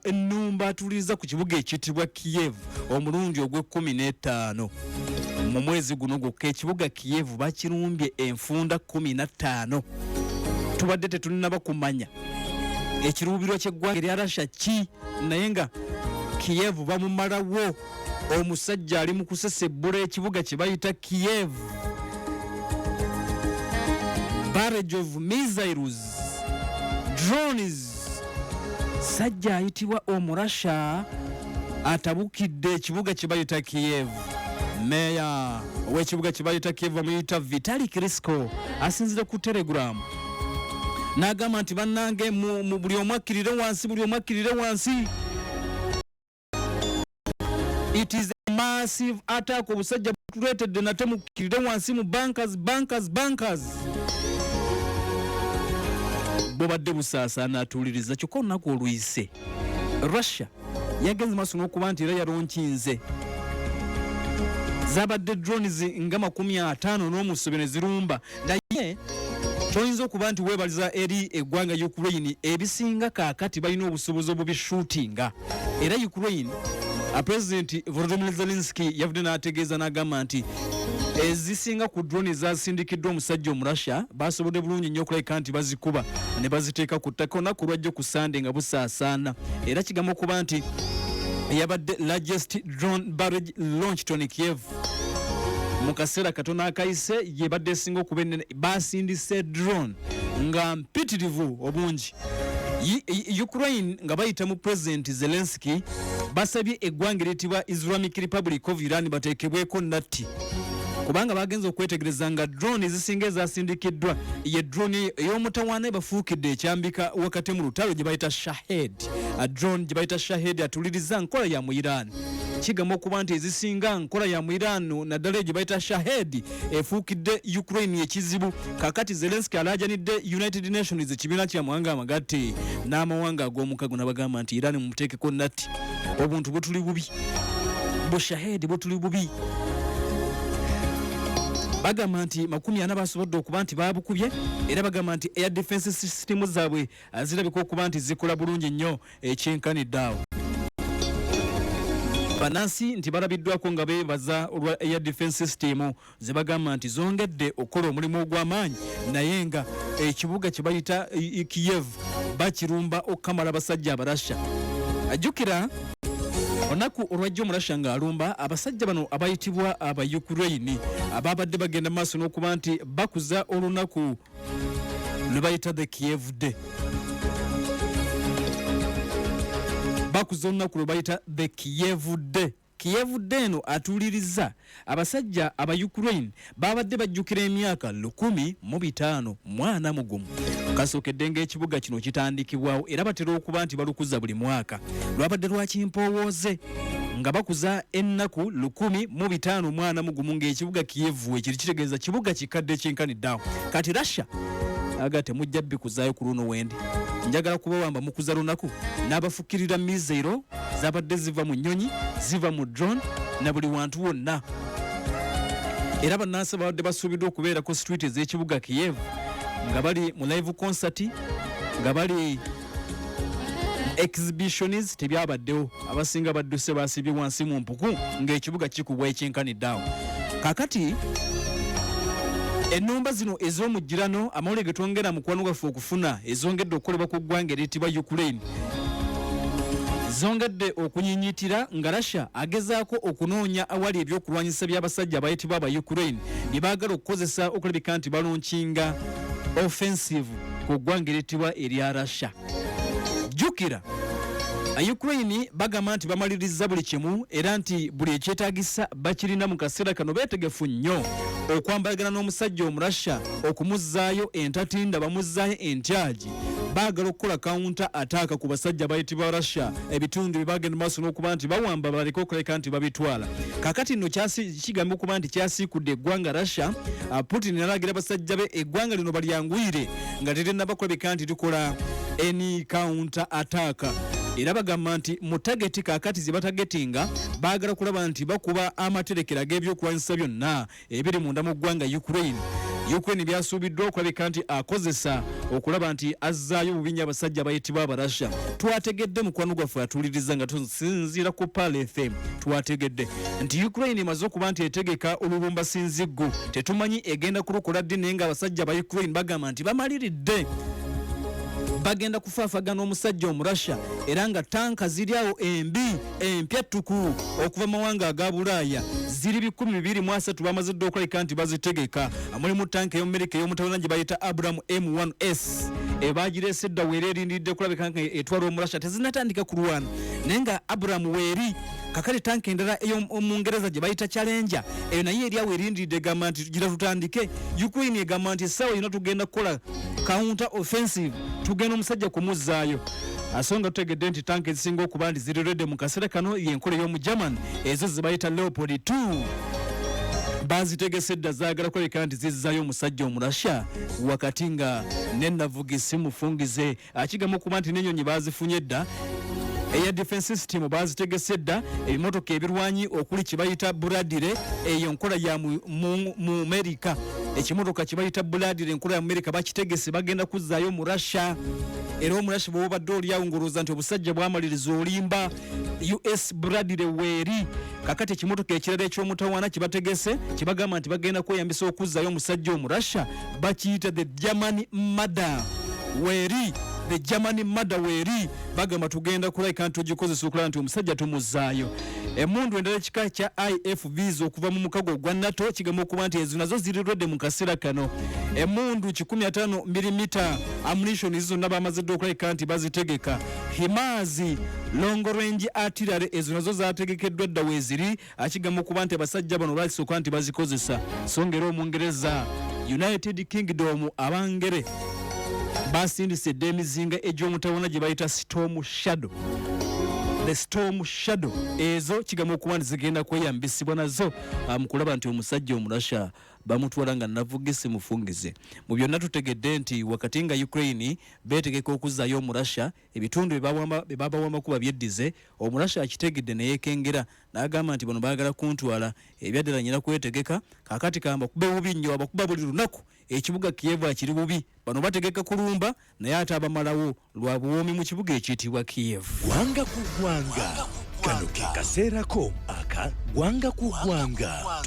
Ennumba atuuliriza ku kibuga ekiyitibwa Kiev omulundi ogw'ekumi n'etaano mu mwezi guno gwokka. Ekibuga Kiev bakirumbye enfunda 15. Tubadde tetunnaba kumanya ekiruubirwa ky'eggwanga erya Russia ki, naye nga Kiev bamumalawo. Omusajja ali mu kusesebbula ekibuga kye bayita Kiev, barrage of missiles, drones. Sajja ayitibwa Omurasha atabukidde ekibuga kye bayita Kiev. Meeya ow'ekibuga kye bayita Kiev bamuyita Vitali Klitschko, asinzire ku Telegram n'agamba nti bannange, buli omu akkirire wansi, buli omu akkirire wansi. It is a massive attack. Obusajja butuleetedde nate, mukkirire wansi mu bunkers, bunkers, bunkers. Bubadde busaasaana atuuliriza. Kyokka olunaku oluyise Russia yagenze maaso n'okuba nti era yalonkinze, zabadde drones nga 57 ne zirumba, naye kyoyinza okuba nti weebaliza eri eggwanga Ukraine, ebisinga kaakati balina obusobozi obubishuutinga. Era Ukraine, President Volodymyr Zelensky yavudde n'ategeeza n'agamba nti ezisinga ku drone ezasindikiddwa omusajja Omurussia basobodde bulungi nnyo okulabika nti bazikuba ne baziteeka ku ttaka olunaku lwajjo ku Sande nga busaasaana. Era kigamba okuba nti yabadde largest drone barrage launched on Kiev mu kaseera katono akayise, yebadde esinga okuba ennene. Basindise drone nga mpitirivu obungi. Ukraine nga bayita mu President Zelensky basabye eggwanga eriyitibwa Islamic Republic of Iran bateekebweko natti, kubanga bagenze okwetegereza nga drone ezisinga ezasindikiddwa ye drone ey'omutawaana ebafuukidde ekyambika wakati mu lutalo gye bayita Shahed. A drone gye bayita Shahed atuliriza nkola ya mu Iran. Kigamba okuba nti ezisinga nkola ya mu Iran, naddala eyo gye bayita Shahed, efuukidde Ukraine ekizibu. Kakati Zelensky alaajanidde United Nations, ekibiina kyamawanga amagatte n'amawanga ag'omukago, n'abagamba nti Iran mumuteekeko natti, obuntu butuli bubi, bushahedi butuli bubi. Bagamba nti 40 basobodde okuba nti babukubye, era bagamba nti air defense system zaabwe zirabika okuba nti zikola bulungi nnyo ekyenkanidde awo. Bannansi nti balabiddwako nga beebaza olwa air defense system ze bagamba nti zongedde okukola omulimu ogw'amaanyi, naye nga ekibuga kye bayita Kiev bakirumba okukamala abasajja Abarasha. Ajjukira olunaku olwajja Omurasha ng'alumba abasajja bano abayitibwa Abayukraini ababadde bagenda maaso n'okuba nti bakuza olunaku lwe bayita the Kiev Day. Bakuza olunaku lwe bayita the Kiev Day. Kiev Day eno atuuliriza abasajja aba Ukraine babadde bajjukira emyaka 1541 kasookedde ng'ekibuga kino kitandikibwawo, era batera okuba nti balukuza buli mwaka. Lwabadde lwa kimpoowooze nga bakuza ennaku 1541 ng'ekibuga Kiev ekiri, kitegeeza kibuga kikadde kyenkanidde awo. Kati Russia aga temujja bikuzaayo ku luno, wendi njagala kubawamba mukuza lunaku n'abafukirira missile zabadde ziva mu nnyonyi, ziva mu drone na buli wantu wonna. Era bannansi babadde basuubiddwa okubeera ku street ez'ekibuga Kiev nga bali mu live concert, nga bali exhibitions, tebyabaddewo. Abasinga badduse, basibye wansi mu mpuku ng'ekibuga kikubwa ekyenkanidde awo. Kakati ennumba zino ez'omujjirano, amawulire ge twongera mukwano gwaffe okufuna, ezongedde okukolebwa ku ggwanga eriyitibwa Ukraine zongedde okunyinyitira nga Russia agezaako okunoonya awali ebyokulwanyisa by'abasajja abayitibwa aba Ukraine bye baagala okukozesa okulabika nti balonkinga offensive ku ggwanga eriyitibwa erya Russia. Jjukira Ukraine bagamba nti bamaliriza buli kimu, era nti buli ekyetaagisa bakirina. Mu kaseera kano beetegefu nnyo okwambalagana n'omusajja Omurasha okumuzzaayo entatinda, bamuzzaayo entyagi. Baagala okukola counter attack ku basajja bayitibwa Russia, ebitundu bye bagenda maaso n'okuba nti bawamba baleke okuleka nti babitwala. Kakati nno kigambibwa okuba nti kyasiikudde eggwanga Russia. Putin nalagira basajja be eggwanga lino balyanguyire nga terinnaba kulabika nti likola any counter attack. Era bagamba nti mu target kakati ze batagetinga, baagala kulaba nti bakuba amaterekero ag'ebyokulwanyisa byonna ebiri munda mu ggwanga Ukraine. Ukraine byasuubiddwa okulabika nti akozesa okulaba nti azzaayo bubi nnyo abasajja abayitibwa Abarasha. Twategedde mukwano gwaffe atuuliriza nga tusinziira ku Pearl FM, twategedde nti Ukraine emaze okuba nti etegeka olulumba sinziggu, tetumanyi egenda kulukola ddi, naye nga abasajja ba Ukraine bagamba nti bamaliridde bagenda kufaafagana omusajja Omurasha, era nga tanka ziri awo embi empya ttuku okuva mu mawanga aga Bulaaya ziri 230, bamaze dda okulabika nti bazitegeka. Mulimu tanka ey'Omumerika ey'omutawana gye bayita Abram M1S, ebagireese dda weera erindiridde kulabika nga etwala Omurasha, tezinatandika kulwana naye nga Abram weeri. Kakati tanka endala ey'Omungereza gye bayita Challenger, eyo naye eri awo erindiridde, egamba nti gira tutandike. Ukraine egamba nti essaawa yonna tugenda kukola counter offensive, tugenda omusajja kumuzzaayo. Asonga tutegedde nti tanka ezisinga okuba nti ziri ready mu kaseera kano yenkola ey'omu German, ezo ze bayita Leopard 2, bazitegese dda, zaagala kulabika nti zizzaayo omusajja Omurasha wakati nga nenavugisi mufungize. Akigamba okuba nti n'ennyonyi bazifunye dda, air defense system bazitegese dda, ebimotoka ebirwanyi okuli kibayita Bradley, eyo nkola ya mu America, ekimotoka kibayita Bradley, enkola ya America, bakitegese, bagenda kuzzaayo mu Russia. Era Omurasha bwobadde oliawo ng'olowooza nti obusajja bwamaliriza, olimba. US Bradley weeri. Kakati ekimotoka ekirala ekyomutawaana kibategese, kibagamba nti bagenda kweyambisa okuzzaayo omusajja Omurasha, bakiyita the German Marder, weeri. The German Marder weeri, bagamba tugenda kulabika nti tugikozesa okulaba nti omusajja tumuzzaayo. Emundu endala ekika kya IFVs okuva mu mukago ogwa NATO, kigamba okuba nti ezo nazo ziri ready mu kaseera kano. Emundu 150 milimita ammunition zonna bamaze dda okulabika nti bazitegeka. HIMARS long range artillery, ezo nazo zategekeddwa dda, weeziri. Akigamba okuba nti abasajja bano basooka nti bazikozesa. So nga era Omungereza, United Kingdom, Abangere basindise dda emizinga egy'omutawana gye bayita Storm Shadow, the Storm Shadow. Ezo kigamba okuba nti zigenda kweyambisibwa nazo mu kulaba nti omusajja Omurasha bamutwala nga navugisi mufungize. Mu byonna tutegedde nti wakati nga Ukraine beetegeka okuzzaayo Omurasha, ebitundu bye babawambaku babyeddize, Omurasha akitegedde neyeekengera n'agamba nti bano baagala kuntwala, ebyaddala nyina kwetegeka. Kaakati kamba kube bubi nnyo, abakuba buli lunaku, ekibuga Kiev akiri bubi, bano bategeka kulumba, naye ate abamalawo lwa buwoomi mu kibuga ekiyitibwa Kiev. Gwanga ku gwanga, kano ke kaseerako aka gwanga ku gwanga.